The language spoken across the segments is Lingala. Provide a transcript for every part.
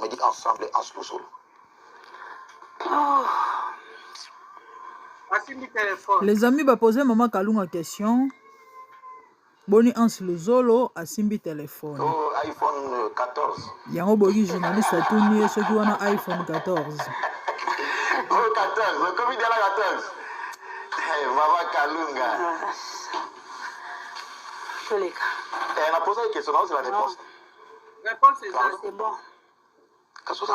Comédie Ensemble Anse Luzolo. Oh. Asimbi téléphone. Les amis bapose mama Kalunga question. Boni Anse Luzolo asimbi téléphone. Oh, iPhone 14. Yango boyoki journaliste atuni ye soki wana iPhone 14. Oh, 14. Okomi dala 14. Hey, mama Kalunga. Ah. Toleka. Eh, na posa question, na la réponse. Réponse eza. C'est bon.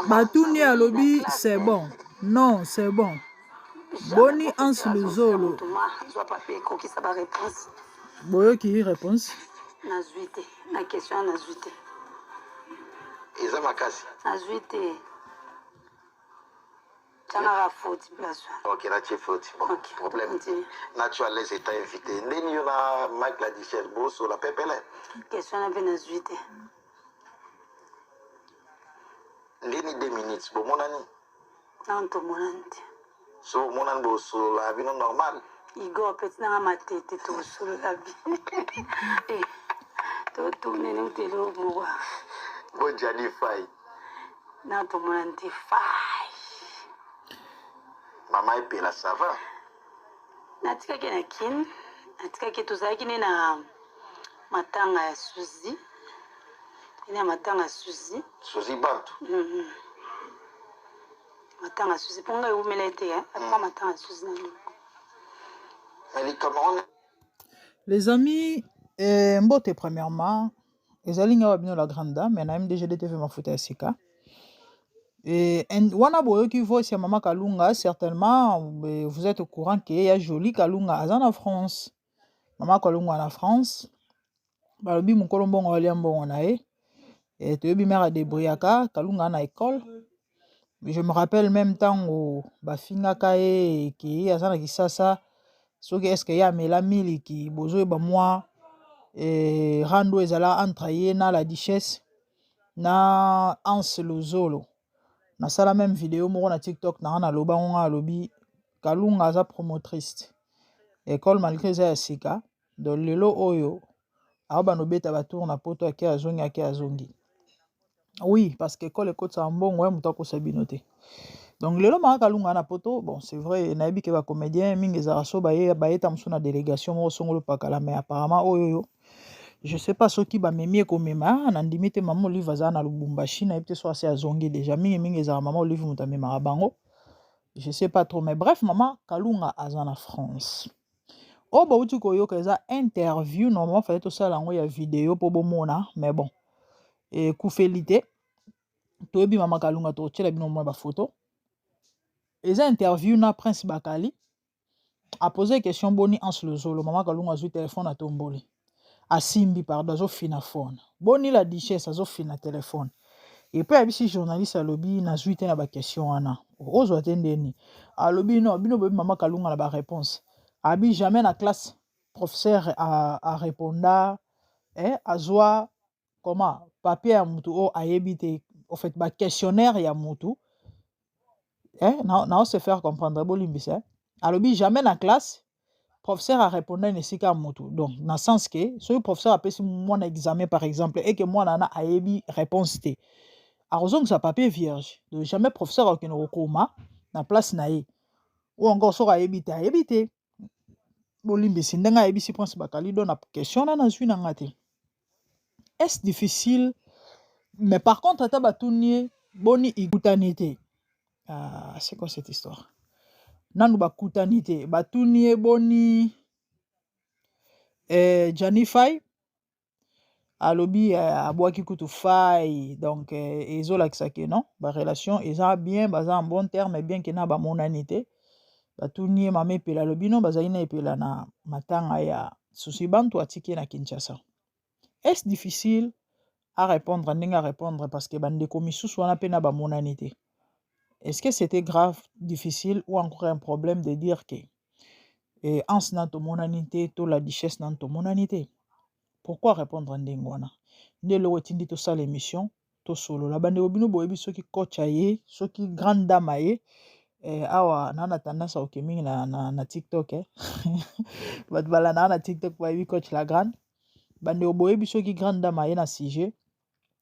Batuni alobi c'est bon. Non, c'est bon. Boni Anse Luzolo. Zwa papier ekokisa ba réponse. Boyoki réponse. Nazwi te. Na question nazwi te. Eza makasi. Nazwi te. Tiangaka faute place wana. Ok, natie faute. Bon, Ok, problème. continue. Nacho à l'aise étant invité. Ndeni yo na Mike la Duchesse Boso la pepele. Question wana mpe nazwi te. Ndeni 2 minutes. Bomonani. Nano tomonani te. So bomonani bosolola bino normal. Igor petit nanga matete tosolola bien. Eh, totournene utele moko. Bo Jani Fai. Nano tomonani te fai. Mama Epela, ça va? Natikaki na Kin, natikaki tozalaki nde na matanga ya Suzy. Ene ya matanga ya Suzy. Suzy Bantu. Matanga ya Suzy mpo ngai ewumela ye te après matanga ya Suzy na ndeko. Mais likambo wana Les amis, eh, mbote premièrement, ezali ngai wa bino la grande dame na MDGD TV mafuta ya sika. Et wana boyoki voice ya mama Kalunga, certainement eh, vous êtes au courant que ya Jolie Kalunga aza na France. Mama Kalunga na France, balobi mokolo mbongo alia mbongo na ye. Et toyebi mère adébrouillaka, Kalunga na école. Je me rappelle même ntango bafingaka ye ke aza na Kisasa, soki est-ce que ye amela miliki, bozoyeba mwa eh, rando ezala entre ye na la duchesse na Anse Luzolo. Nasala même vidéo moko na TikTok na nga naloba ngo nga alobi Kalunga aza promotrice. École malgré eza ya sika, donc lelo oyo aobanda obeta batour na poto ake azongi ake azongi. Oui, parce que école ekotisaka mbongo ya moto akosa bino te. Donc lelo mama Kalunga na poto, bon c'est vrai nayebi ke ba comédien mingi ezalaka so baye bayeta mosusu na délégation moko songolo pakala, mais apparemment oyo oyo je sais pas soki bamemi ekomema nandimi te. Mama Olive aza na Lubumbashi, nayebi te so asi azongi déjà. Mingi mingi ezalaka mama Olive moto amemaka bango, je sais pas trop, mais bref mama Kalunga aza na France. Oyo bauti koyoka eza interview, normalement fallait tosala yango ya video mpo bomona, mais bon ekufeli te. Toyebi mama Kalunga, tokotiela bino mwa bafoto. Eza interview na Prince Bakali, apose question boni Anse Luzolo. Mama Kalunga azwi telefone atomboli, asimbi pardon, azofina phone. Boni la duchesse, azofina telefone. Et puis ayebisi journaliste, alobi nazwi te na baquestion wana. Ozwa te ndeni? Alobi non, bino boyebi mama Kalunga na baréponse. Abi jamais na classe professeur areponda eh, azwa comment papier ya mutu oyo ayebi te, au fait baquestionnaire ya mutu eh, na se faire comprendre, bolimbisa eh. Alobi jamais na classe professeur arépondre na esika ya mutu, donc na sens ke soki professeur apesi mwana examen par exemple eke mwana wana ayebi réponse te, akozongisa papier vierge. Donc jamais professeur akokende kokoma na place na ye, ou encore soki ayebi te, ayebi te, bolimbisi. Ndenge ayebisi Prince Bakali, do na question wana nazwi na nga te. Est difficile, mais par contre ata batuni ye boni ikutani te. Ah, c'est quoi cette histoire? Nanu bakutani te, batuni ye boni eh, Jani Fai, alobi eh, abwaki kutu Fai. Donc eh, ezolakisa ke non, barelation eza bien, baza en bon terme, bien ke na bamonani te. Batuni ye mama Epela, alobi no bazali na Epela na matanga ya Susi Bantu, atiki ye na Kinshasa. Est difficile à répondre ndenge à répondre, parce que bandeko misusu wana mpe na bamonani te. Est-ce que c'était grave difficile ou encore un problème de dire que eh, Anse na tomonani te to la duchesse na tomonani te? Pourquoi répondre ndenge wana? Nde eloko etindi tosala émission, tosolola. Bandeko, bino boyebi soki coach aye, soki grande dame aye eh, awa na tendance akoke mingi na TikTok eh. Bato balandaka na TikTok bayebi coach la grande. Bandeko, boyebi soki grande dame aye na sujet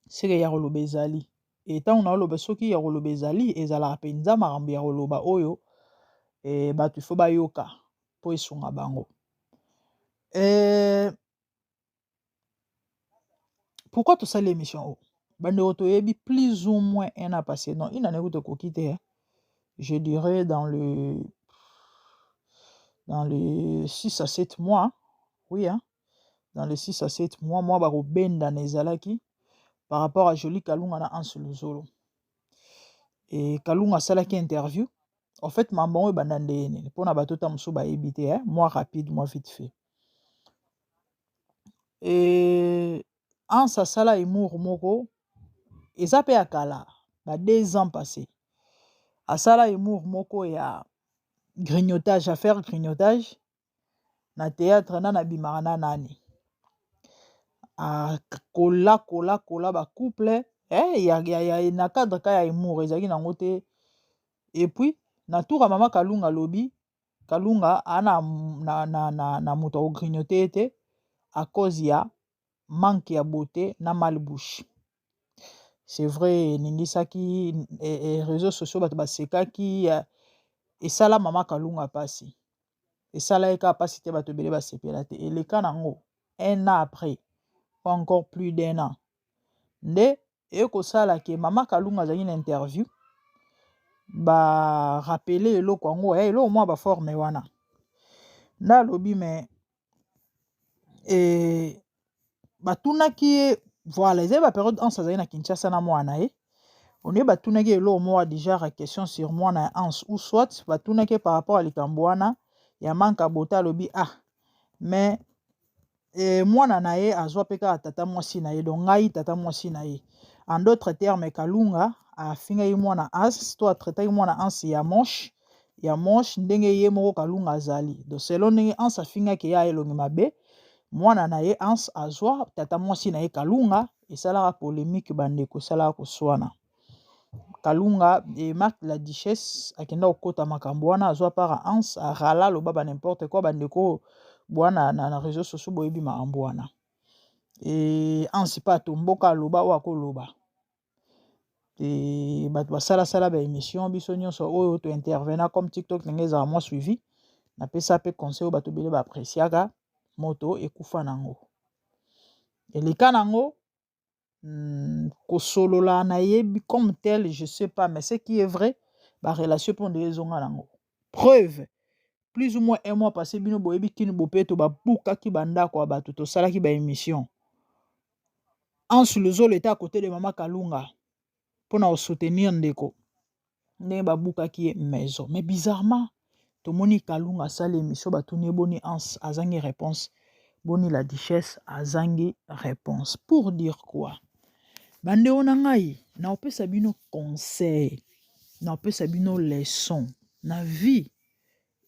seke ya koloba ezali. E ntango naoloba soki ya koloba ezali, ezalaka mpenza makambo ya koloba oyo e, bato ifo bayoka mpo esunga bango. E, pourquoi tosali émission oyo? Bandeko, toyebi plus ou moins un an passé, non, une année kutu ekoki te, je dirais dans le 6 à 7 mois, oui, hein? Dans les 6 à 7 mois, mwa bakobendana ezalaki par rapport à Jolie Kalunga na Anse Luzolo. E Kalunga asalaki interview. En fait, mambo oyo ebanda ndenge nini mpona bato ta mosusu bayebi te, eh? Moi rapide, moi vite fait. E Anse asala humour moko, eza mpe ya kala, ba 2 ans passé. Asala humour moko ya grignotage, affaire grignotage na théâtre. Nani abimaka na nani, akola kola kola bacouple, eh, ya, na cadre ka ya humour ezalaki nango te. Et puis na tour ya mama Kalunga, alobi Kalunga aa na moto akogrignote ye te à cause ya manque ya beauté na mal bouche. C'est vrai, eningisaki réseaux sociaux, bato basekaki. Esala mama Kalunga mpasi, esala ye kaka mpasi te, bato ebele basepela te. Eleka nango un an après, pas encore plus d'un an, nde ekosala ke mama Kalunga azalaki na interview, barappeler eloko yango, eloko mwa baforme wana. Nde alobi me e, batunaki ye, voilà, ezali bapériode Anse azali na Kinshasa na mwana ye. Onie batunaki eloko moko déjà, question sur mwana ya Anse, ou soit batunaki par rapport à likambo wana ya manque ya beauté. Alobi: "Ah, mais mwana na ye azwa mpe kaka tata mwasi na ye, donc ngai tata mwasi na ye." En d'autres termes, Kalunga afingaki mwana Anse to atraitaki mwana Anse ya moche, ya moche, ndenge ye moko Kalunga azali. Donc selon ndenge Anse afingaki ye elongi mabe, mwana na ye Anse azwa tata mwasi na ye Kalunga. Esalaka polémique, bandeko, esalaka koswana. Kalunga e Marc la Duchesse akenda kokota makambo wana, azwa para Anse, arala, aloba ba n'importe quoi. Bandeko bwana na réseaux sociaux boyebi makambo wana. E Anse mpe atomboka, aloba oyo akoloba. E bato basalasala baémission, biso nyonso oyo tointervenant comme TikTok, ndenge ezala mwa suivi, napesa mpe conseil oyo bato ebele baappréciaka. Moto ekufa nango, eleka nango. Kosolola nayebi comme tel, je sais pas, mais ce qui est vrai, barelation mpo nde ezonga nango. Preuve, plus ou moins un mois passé, bino boyebi kini bopeto, babukaki bandako ya bato, tosalaki baémission. Anse Luzolo était à côté de mama Kalunga mpona kosoutenir ndeko ndenge babukaki ye maison. Mais bizarrement, tomoni Kalunga asali émission, batuni ye: "Boni Anse?" Azangi réponse. "Boni la Duchesse?" Azangi réponse. Pour dire quoi, bandeko na ngai? Naopesa bino conseil, naopesa bino leçon na vie: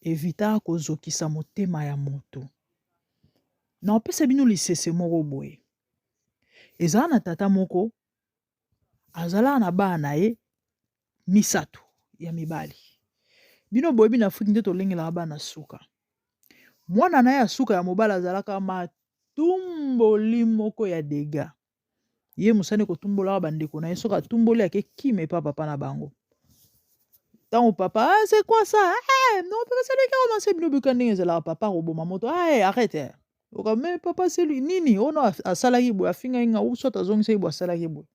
evitaka kozokisa motema ya moto. Naopesa bino lisese moko boye. Ezala na tata moko, azalaka na bana na ye misato ya mibali. Bino boyebi na Afrique nde tolengelaka bana suka. Mwana na ye ya suka ya mobali azalaka matumboli moko ya dega. Ye mosani kotumbolaka bandeko na ye. Soki atumboli, ake kima epa papa na bango. Ntango papa: "Ah, c'est quoi ça? Eh, non papa, c'est lui qui a commencé." Bino bika ndenge ezalaka, papa akoboma moto. "Ah, eh, arrête." Oka: "Mais papa, c'est lui." Nini ono asalaki boye, afingaki nga, ou soit azongisaki boye, asalaki boye.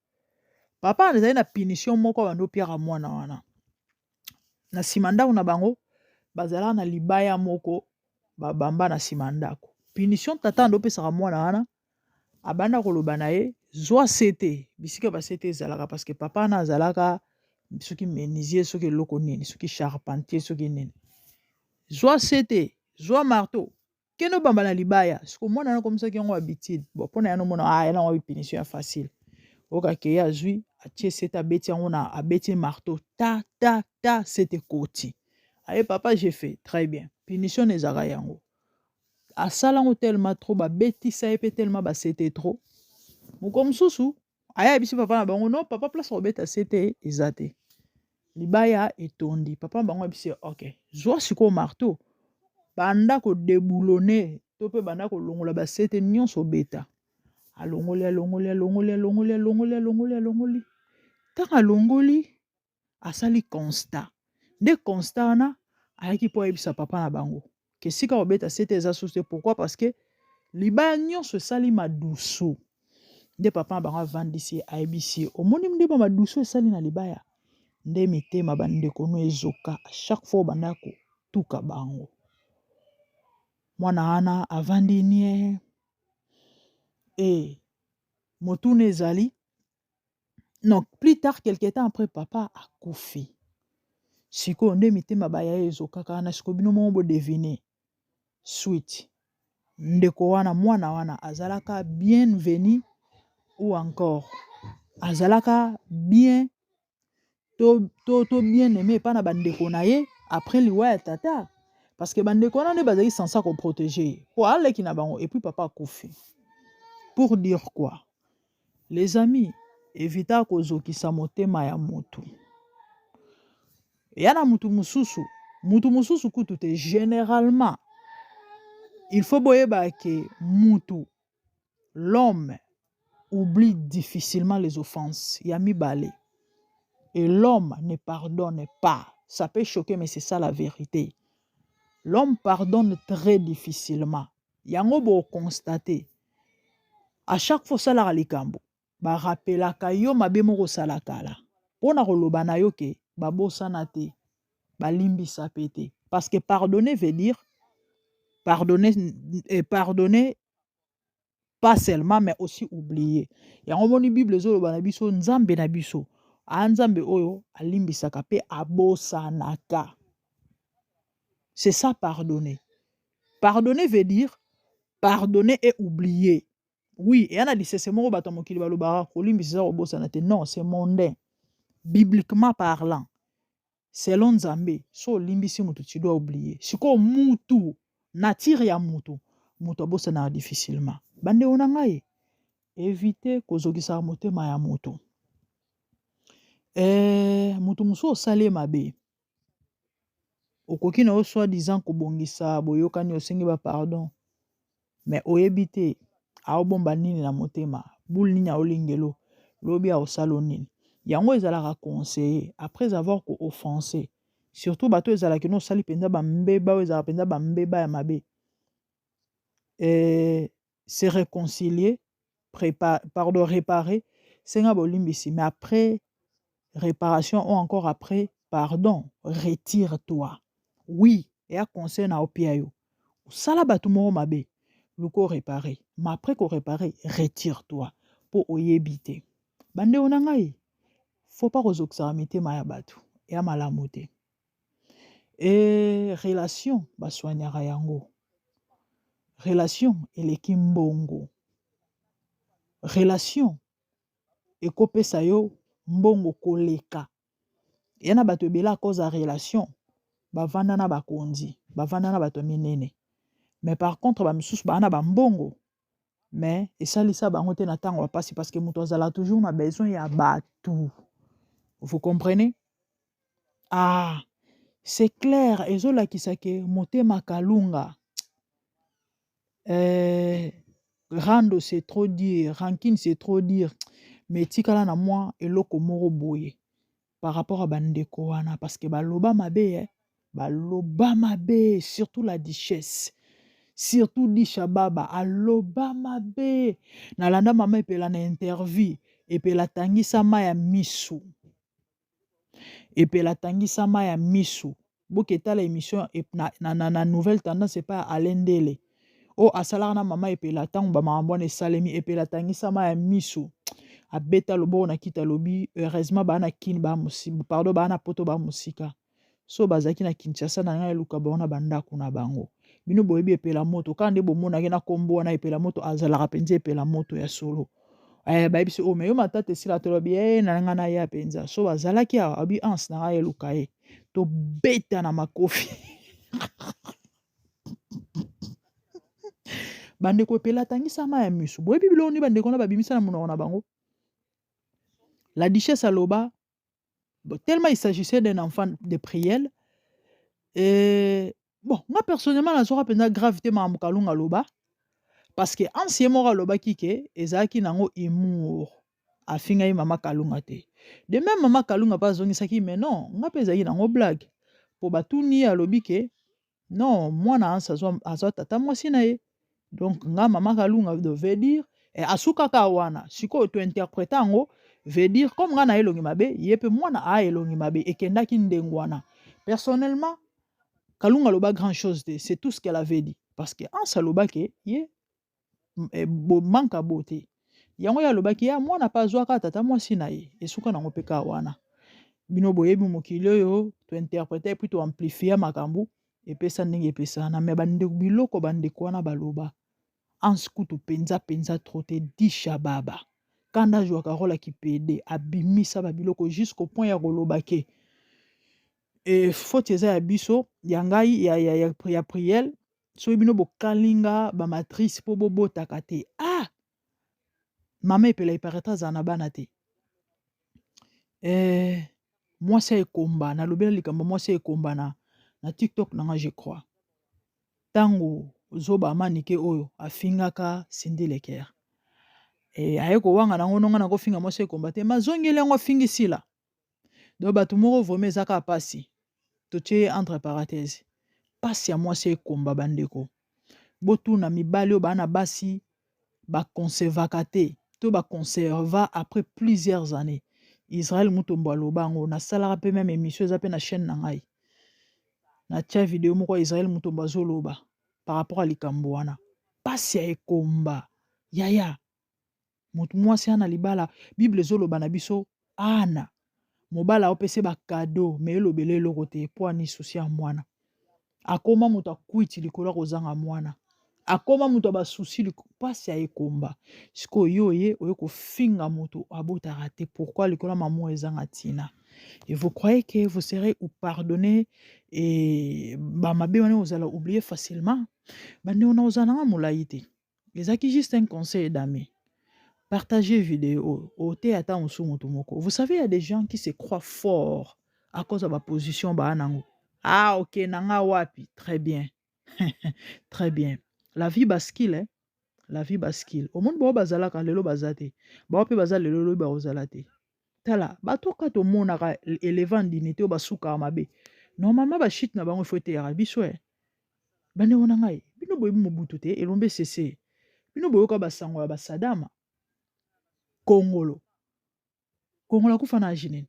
Papa ezali na punition moko abandi opiaka mwana wana. Na nsima ndako na bango, bazalaka na libaya moko babamba na nsima ndako. Punition tata ando opesaka mwana wana, abanda koloba na ye: "Zwa sete bisika basete ezalaka," parce que papa wana azalaka soki menuisier, soki eloko nini, soki charpentier, soki nini. "Zwa sete, zwa marteau, kende obamba na libaya." Siko mwana wana akomisaki yango habitude. Bon, mpona ya nomona, ah, ye nango punition ya facile. Okake ye azwi, atie sete, abeti yango na, abeti marteau, ta ta ta, sete ekoti. Aye: "Papa, j'ai fait très bien." Punition ezalaka yango. Asala yango tellement trop, babetisa ye mpe tellement basete trop. Moko mosusu aye, ayebisi papa na bango: "Non papa, place kobeta sete eza te, libaya etondi." Papa na bango ayebisi: "Ok, zwa sikoyo marteau, banda kodéboulonner to mpe banda kolongola basete nyonso, obeta." Alongoli, alongoli, alongoli, alongoli, alongoli, alongoli, alongoli. Ntango alongoli, asali constat. Nde constat wana ayaki mpo ayebisa papa na bango ke esika kobeta sete eza susu te. Pourquoi? Parce que libaya nyonso esali madusu. Nde papa na bango avandisi ye, ayebisi ye, omoni nde ba madusu esali na libaya, nde mitema bandeko no ezoka à chaque fois obanda kotuka bango. Mwana wana avandi nie e motuna ezali non plus tard quelque temps après papa akufi. Sikoyo nde mitema ba yaya ezokaka wana, sikoyo bino moko bo deviner suite. Ndeko wana, mwana wana azalaka bienvenu ou encore azalaka bien to, to, to bien aime epai na bandeko na ye après liwa ya tata, parce que bandeko wana nde bazalaki sensa koprotege ye mpo aleki na bango, et puis papa akufi. Pour dire quoi, les amis, evita kozokisa motema ya motu ya na mutu mosusu, mutu mosusu kutu te. Généralement il faut boyeba ke mutu, l'homme oublie difficilement les offenses ya mibale, et l'homme ne pardonne pas. Ça peut choquer, mais c'est ça la vérité. L'homme pardonne très difficilement. Yango bo constater à chaque fois osalaka likambo, barapelaka yo mabe moko osala kala mpona koloba na yo ke babosana te, balimbisa pe te. Parce que pardonner veut dire pardonner, et pardonner pas seulement, mais aussi oublier. Yango moni Bible ezoloba na biso, Nzambe na biso a Nzambe oyo alimbisaka pe abosanaka. C'est ça pardonner. Pardonner veut dire pardonner et oublier. Oui, eya na lisese moko bato ya mokili balobaka kolimbisa eza kobosana te. Non, c'est mondain. Bibliquement parlant, selon Nzambe, so olimbisi mutu, tu dois oublier. Sikoyo mutu, nature ya mutu, mutu abosanaka difficilement. Bandeko na ngai, éviter kozokisaka motema ya mutu. Mutu mosusu osali ye mabe, okoki na yo soi-disant kobongisa boyokani, osengi ba pardon, mais oyebi te aobomba nini na motema, boule nini aolingelo, lobi aosala nini. Yango ezalaka conseiller après avoir ko offensé, surtout bato ezalaki no osali mpenza bambeba oyo ezalaka mpenza bambeba ya mabe, se réconcilier, pardon, réparer, senga bolimbisi, mais après réparation ou encore après pardon, retire-toi. Oui, eya conseil na opia yo. Osala bato moko mabe, luko réparer, mais après ko réparer, retire-toi po oyebi te. Bandeko na ngai, faut pas kozokisaka mitema ya bato, eya malamu te. E relation baswanyaka yango. Relation eleki mbongo. Relation ekopesa yo mbongo koleka. Ya na bato ebele à cause ya relation bavanda na bakonzi, bavanda na bato minene. Mais par contre ba misusu baa na bambongo, mais esalisa bango te na ntango ya pasi, parce que moto azala toujours na besoin ya bato. Vous comprenez? Ah, c'est clair, ezolakisa ke motema Kalunga rando c'est trop dire, rancune c'est trop dire, mais etikala na mwa eloko moko boye par rapport à bandeko wana, parce que baloba mabe, baloba mabe, surtout la duchesse, surtout Disha Baba aloba mabe. Nalanda mama Epela na interview, Epela atangisama ya misu, Epela atangisama ya misu. Boketala émission na Nouvelle Tendance epai ya Alain Ndele oyo asalaka na mama Epela. Ntango bamakambo wana esalemi, Epela atangisama ya misu, abeta loboko na kita, alobi heureusement baa na Kini, baa pardon, baa na Poto, baa mosika. So bazalaki na Kinshasa na ngai eluka bango na bandako na bango. Bino boyebi Epela moto kaka nde bomonaki na kombo wana. Epela moto azalaka mpenza Epela moto ya solo. Bayebisi oyo, me yo matata esila, tolobi e na ngai naya mpenza. So bazalaki awa, abi anse na ngai eluka ye, tobeta na makofi. Bandeko, Epela atangisama ya misu. Boyebi biloko nini bandeko na babimisa na monoko na bango? La duchesse aloba tellement il s'agissait d'un enfant de prière. Et bon, nga personnellement nazwaka mpenza grave te makambo Kalunga aloba, parce que ancien moko alobaki ke ezalaki nango humour, afingai mama Kalunga te. De même mama Kalunga mpe azongisaki mais non, nga mpe ezalaki nango blague. Po batuni ye alobi ke non, mwana Hanse azwa, azwa tata mwasi na ye. Donc nga mama Kalunga veut dire eh, asukaka wana. Sikoyo to interprete yango veut dire comme nga na elongi mabe, ye mpe mwana a elongi mabe ekendaki ndenge wana. Personnellement, Kalunga aloba grand chose te, c'est tout ce qu'elle avait dit. Parce que Hanse alobaki ye eh, bo manque ya beauté. Yango ye alobaki ya mwana mpe azwaka tata mwasi na ye. Esuka nango mpe kaka wana. Bino boyebi mokili oyo to interprete et puis to amplifie makambo epesa ndenge epesana. Mais bandeko biloko bandeko wana baloba Hans kutu penza penza trop te disha baba. Kanda azwaka role ya kipede abimisa ba biloko jusqu'au point ya koloba ke e faute eza ya biso ya ngai ya, ya, ya, ya Priel soki bino bokalinga ba matrice mpo bobotaka te. Ah! Mama Epela ipareta azala na bana te. Eh, mwasi ya ekomba nalobela likambo mwasi ya ekomba na, na TikTok na nga je crois. Tango zoba manike oyo afingaka Cindy Leker. E, aye kowanga nango nonga nakofinga mwasi ekomba te mazongeli yango afingi sila. Donc bato moko vraiment eza kaka pasi. Totie ye entre parenthèse. Pasi ya mwasi ekomba bandeko. Botuna mibali oyo baa na basi ba concevaka te to ba conserva après plusieurs années. Israël Mutombo aloba yango nasalaka pe meme émission eza pe na chaîne na ngai. Natia video moko ya Israël Mutombo azoloba par rapport à likambo wana. Pasi ya ekomba yaya moto mwasi ana libala Bible ezoloba na biso ana mobali aopesa ba cadeau mais elobela eloko te po ani souci ya mwana. Akoma moto akwiti likolo ya kozanga mwana. Akoma moto ya basusi mpasi ya ekomba. Sikoyo yo oye oye kofinga moto abotaka te pourquoi likolo ya mamu ezanga ntina. Et vous croyez que vous serez ou pardonner et ba mabe wana ozala oublier facilement? Bandeko na ozala nanga molayi te. Ezalaki juste un conseil d'ami. Partagez vidéo oyo oteya ata mosusu moto moko. Vous savez il y a des gens qui se croient forts à cause ya ba position baa nango. Ah ok na nga wapi? Très bien. Très bien. La vie bascule hein? La vie bascule. Omoni bao bazalaka lelo baza te. Bao pe baza lelo lobi bakozala te. Tala bato kaka tomonaka elevant dignité oyo basukaka mabe. Normalement ba chute na bango il faut eteyaka biso eh. Bandeko na ngai, bino boyebi Mobutu te, Elombe Sese. Bino boyoka basango ya basadama. Kongolo. Kongolo akufa na age nini?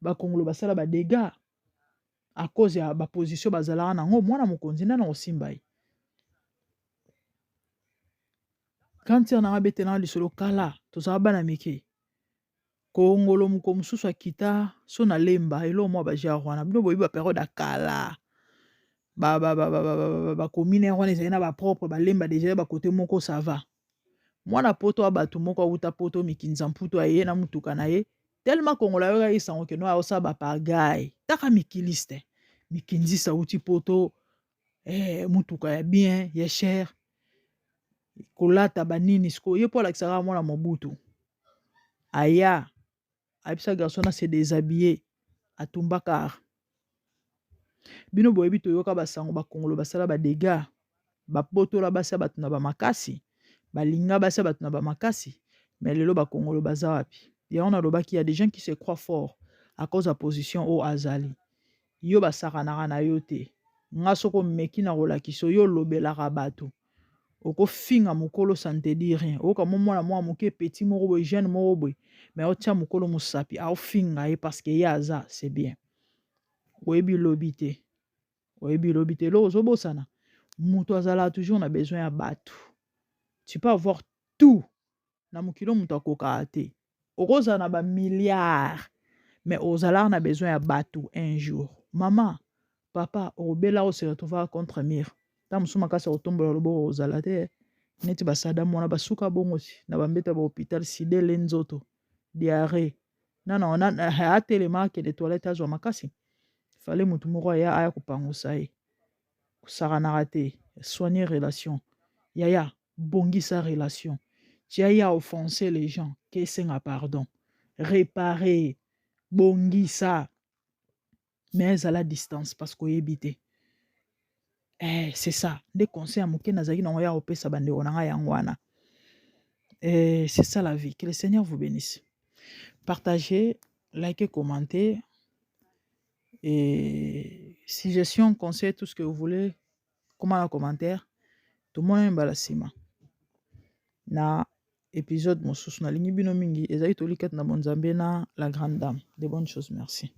Bakongolo basala ba dégâts à cause ya ba position bazalaka nango, mwana mokonzi nani akosimba ye? Grande sœur nanga abetela lisolo kala, tozala bana mike. Kongolo moko mosusu akita so na lemba eloko mwa ba genre wana bino boyebi ba periode ya kala ba ba ba ba ba ba ba ba commune wana ezali na ba propre balemba deja ba kote moko ça va mwana poto ya bato moko awuta poto mikinza mputu aye na motuka na ye tellement kongola ayokaki sango keno aosala bapagaille taka mikiliste mikinzisa awuti poto eh, motuka ya bien ya cher kolata banini sikoyo ye mpo alakisaka mwana mobutu aya ayebisa garçon na se déshabiller atumba car bino boyebi toyoka basango bakongolo basala ba dégâts babotola basi ya bato na bamakasi balinga basi ya bato na bamakasi mais lelo bakongolo baza wapi yango nalobaki ya des gens qui se croient fort à cause ya position oyo azali yo basakanaka na yo te nga soki omeki na kolakisa yo olobelaka bato okofinga mokolo ça ne te dit rien oyoka mo mwana mwa moke petit moko boye jeune moko boye mais otia mokolo mosapi aofinga ye parce que ye aza c'est bien oyebi lobi te oyebi lobi te eloko ozobosana moto azalaka toujours na besoin ya bato tu peux avoir tout na mokili oyo moto akokaka te okozala na ba milliards mais ozalaka na besoin ya bato un jour mama papa okobela ose retrouvaka contre mur ntango mosusu makasi ya kotombola loboko ozala te neti basadam wana basuka bongo ti na bambeta ba hôpital sidele nzoto diarrhée nana atelema akende toilette azwa makasi fale motu moko aya aya kopangusa ye kosakanaka te soigner relation yaya bongisa relation tu as eu à offenser les gens kesenga pardon réparer bongisa mais ezala distance parce que oyebi te eh, c'est ça nde conseil ya moke nazalaki nango ya kopesa bandeko na ngai yango wana eh, c'est ça la vie que le Seigneur vous bénisse. Partagez, likez, commentez et suggestion, conseil, tout ce que vous voulez, comment na commentaire. Tomonani mbala nsima na épisode mosusu. Nalingi bino mingi. Ezali toli kati na bonzambe na la grande dame. De bonnes choses, merci.